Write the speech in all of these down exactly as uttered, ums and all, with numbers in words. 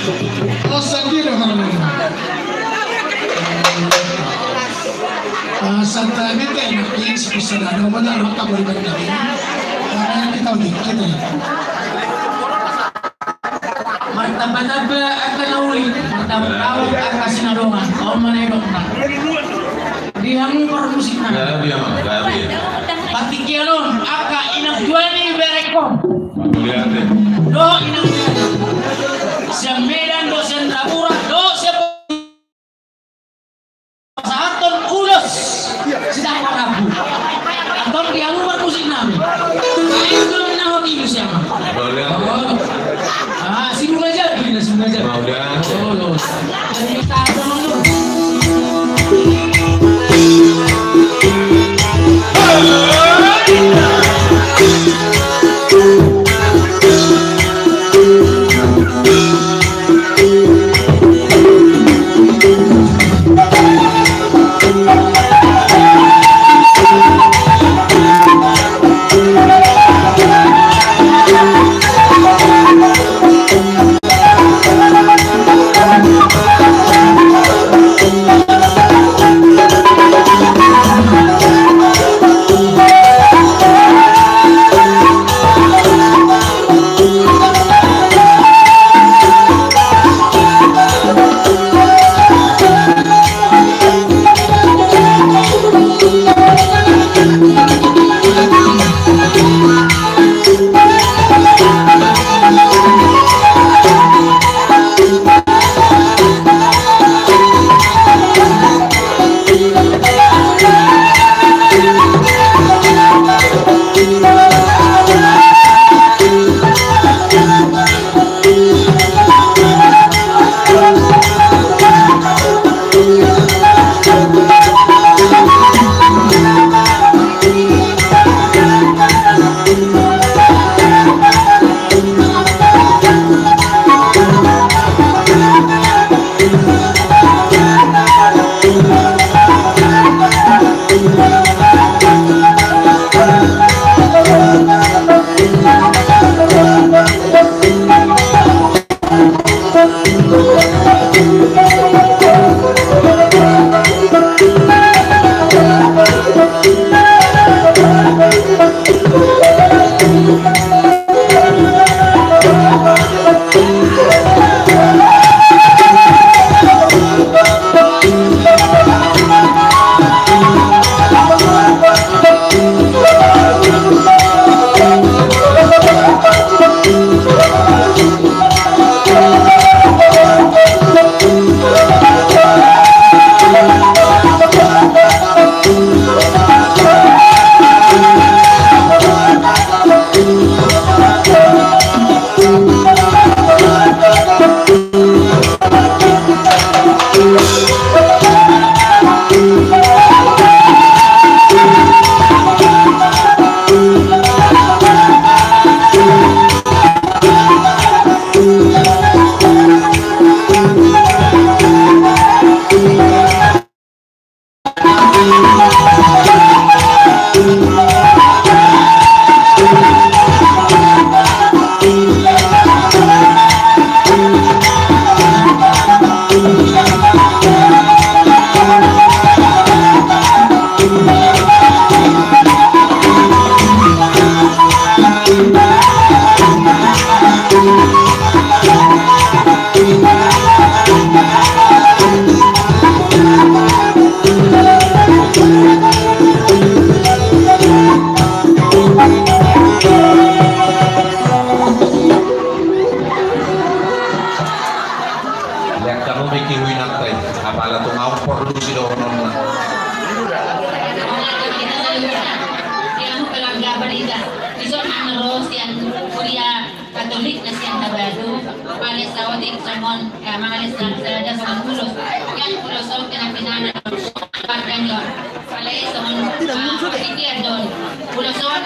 Oh, sandiri do harmoni. Ah, santai mete enak ya, sepisah dada, mana rota berikan lagi. Karena kita udah kita ya. Martamba-tamba angka na uli, martamba-tamba angka sinadongan. Oh, mana enak, nah. Di hamu parmusikna. Gabe, Amang, gabe. Partingkian on, angka inang tuani berekon. Mauliate. Dohot inang tuani. Sian Medan, dohot sian Tambora, dohot sian pasahathon ulos. Sidang panabu. Antong di hamu parmusiknami. Itu na hot itu siapa? Mauliate. Oh. Ah, si bunga jadi, si bunga jadi. Mauliate. Oh, loh. Lihat kamu mikir winang tai, apala tung au porlu si dohonon na. Dia mau keluarga berita, bisa anak ros yang kuliah Katolik na sian Tabatu, male saotik songon, eh, male sa-, sada songon ulos. Kan ulos on pinapinan, pardanion. Male songon, ah, pikiran don. Ulos on,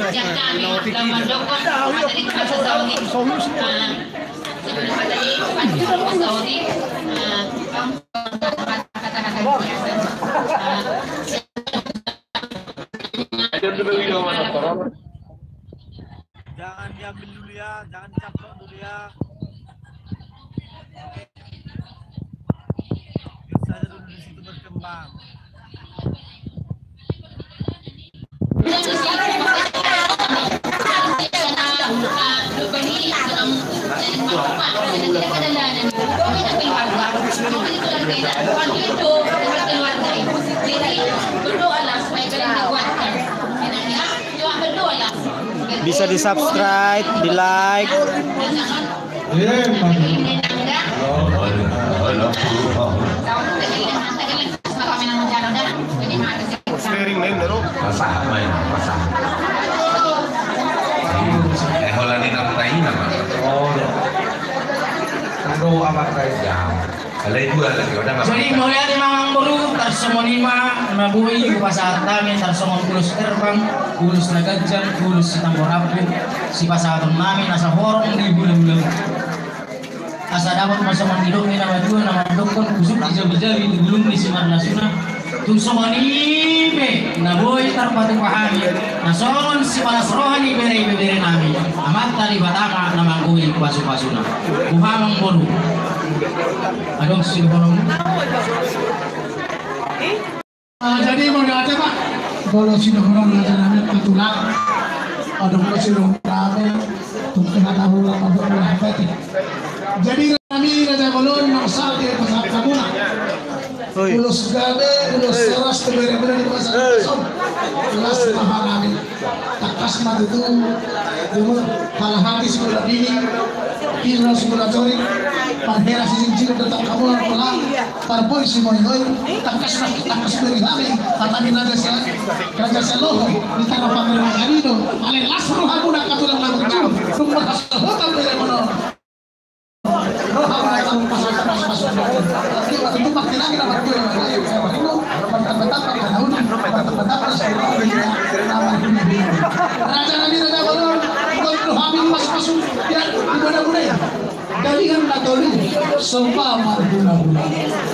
jat hami, lawan dokon, materi kuasa saotik. Ah, sebelum materi, pasti ulos saotik. Ah, kata-kata biasa. Ah, Jangan diambil dulu ya, jangan dicaplok dulu ya. Saja dulu di situ berkembang. Bisa di-subscribe, di-like. Steering na in do. Pasahat ma i, pasahat. Eh, holan ni nang taina ma. Oh, iya. Nang do amat taina. Alai dua lagi, udah nggak apa-apa. Jadi, mauliate ma amangboru, tarsongon i ma na boi hupasahat hami, tarsongon ulos herbang, ulos na ganjang, ulos sitambor rambu, sipasahaton nami na sahorong di hulahula. Asa dapot ma songon nidok ni na matua na mandokkon, husuk di jabijabi tu bulung ni simarlasuna. Tung songon i pe na boi tarpatupa hami na songon sipalas roha ni bere-bere nami, Amanta Debata ma na manggoi pasupasuna. Boha amangboru? Adong sidohononmu? Ah, jadi mauliate ma. Molo sidohonon raja nami kebetulan. Adong molo sidohonon nami. Tung hata hula mabuk mula hati. Jadi nami raja bolon nang sal di pasahat hamuna. Ulos gabe, ulos soras, tu bere-bere di pasahat hamuna. Las roha nami. Tangkas ma tutu. Jumur, halak hati sikola bini, Israel sikola cori, parhera si jingjing datang kamu pola, parboi si moingoi, tangkas ma, tangkas beri hami, hata ni raja si, raja si loho, di tanah pangeran kami do, ale las rohamuna katulang lagu jum, tung marhasohotan bere mono. Raja nami raja bolon, ikut tu hami mas-mas, ya, ibadah budaya. Dalihan na tolu, somba marhula-hula.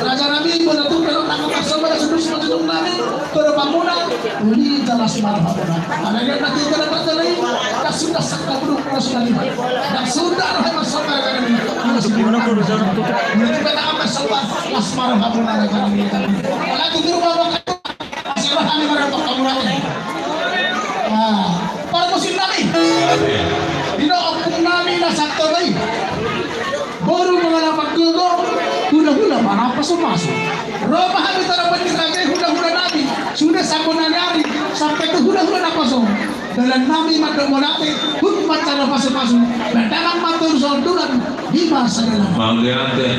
Raja nami, bola tu, kalau tak kepas, somba, sudah, sudah, sudah, nami. Toro pamuna, uli jalas marhapuna. Ana dia nanti jalan berjalan, tak sudah sakka burung keras kali. Tak sudah roh mas sabar kali. Ana si burung keras kali. Nanti kata apa sabar, las marhapuna kali. Kalau itu rumah makan, siapa kali marhapuna kali. Nah, para musim nami. Dino opung nami na satu lagi. Boru mangalap gogo, hula-hula mangalap pasu-pasu. Ro ma hami tarapan ni rage hula-hula nami. Sude saponari-ari, sampe tu hula-hula na kosong. Dalan nami mandok mauliate, huhut manjalo pasu-pasu. Badangan matur sondulan, di masa dalan. Mauliate.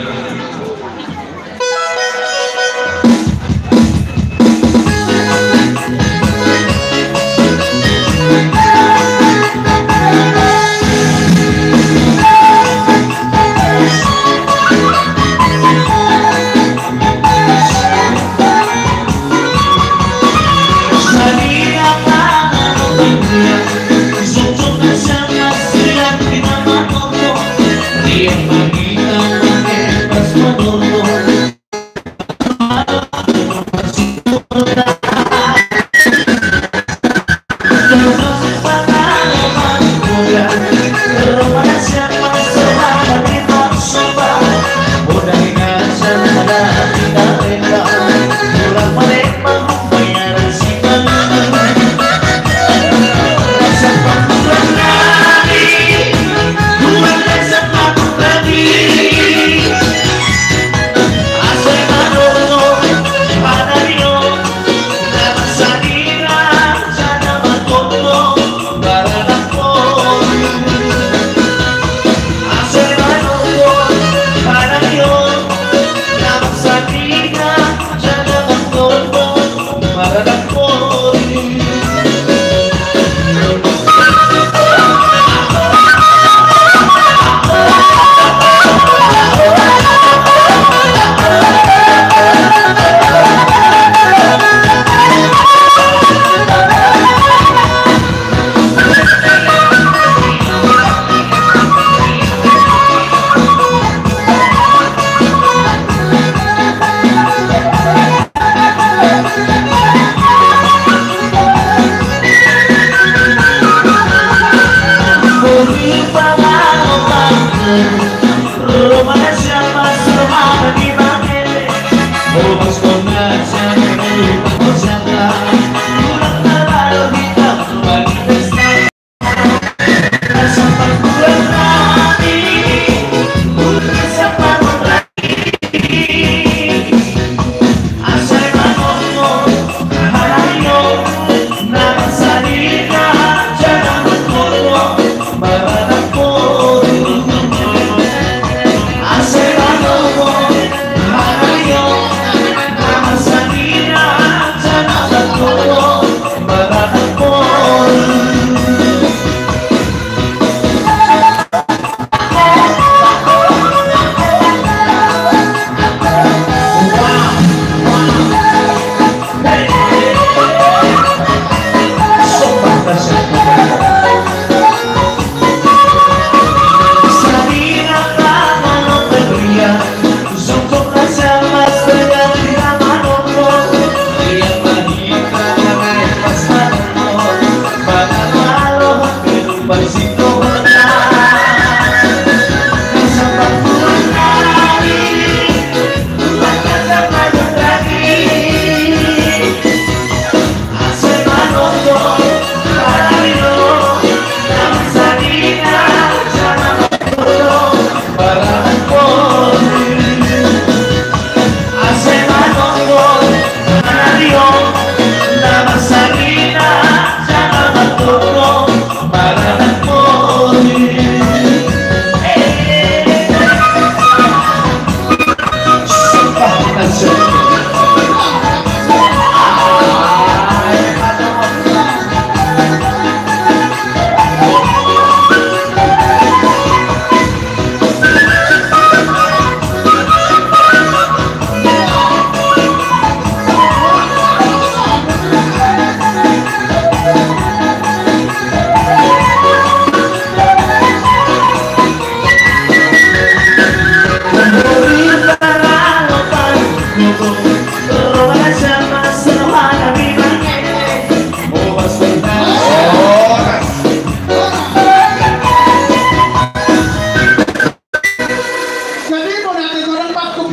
Jadi, mauliate godang ma tu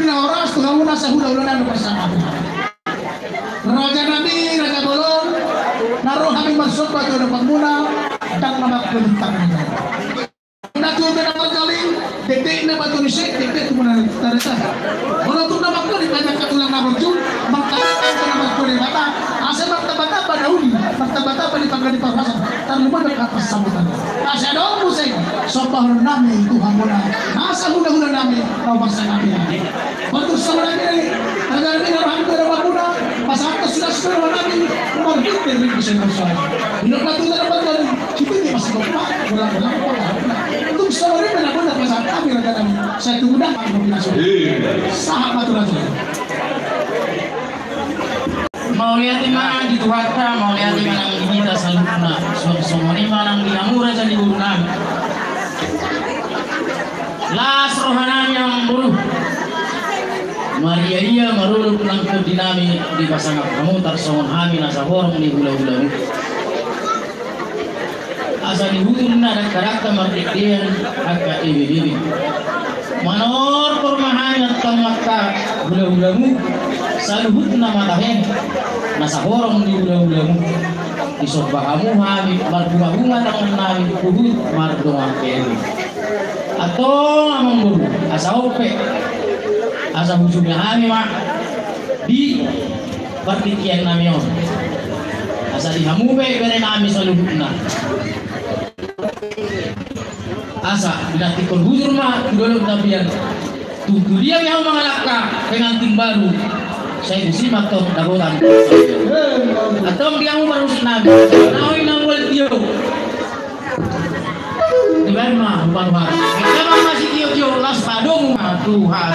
hamuna, sahuta-huta nami parsangap. Raja nami, raja bolon, na ro hami marsomba tu adopanmuna, ndang na mangkuling tangan. Na tutu na markaling, detik na batu ni sek, detik tu mana tarita. Molo tung na mangkuling, banyak katulang na borju, mangkaling na mangkuling mata, asa martamba-tamba na uli, martamba-tamba di pangga di parhorasan, tarlumobi di parsamotan. Asa adong muse, sombahon nami tu hamuna, na sahuta-huta nami, na parsangap nami. Bantu sama nami, raja nami, na ro hami tu adopanmuna, pasahat sudah-sudah nami, marhite ring kisah. Inok na tutu na markaling, Sipiti masih kompak, bolang-bolang, bolang-bolang. Tung sabar i, bolang-bolang, masa kami raja nami. Saya tunggu dah, aku bilang sudah. Sahat ma tu raja. Mauliate ma di Tuhanta, mauliate ma nang di hita saluhutna. Songon i ma nang di hamu raja ni boru nami. Las roha nami amangboru. Maria-ria marolop nang tondi nami dipasangap hamu tarsongon hami na sahorong ni hula-hulamu. Asa di huta na dangka-dangka mardenggan angka ibebebe. Manortor ma hami antong angka hula-hulamu saluhutna ma tahe na sahorong ni hula-hulamu. Disomba hamu hami marbunga-bunga tangan nami huhut mardongan kebe. Antong amangboru, asa on pe, asa hujungi hami ma di partingkian nami on. Asa di hamu pe bere nami saluhutna. Asa dinantikkon hujur ma tu dolok tapian. Tung tu dia pe hamu mangalangka pengantin baru. Sai tusi ma antong dapotan. Antong di hamu parmusik nami. Naoi na mual tio. Dibaen ma hupanuhara. Angka ma masitio-tio las padomu ma Tuhan.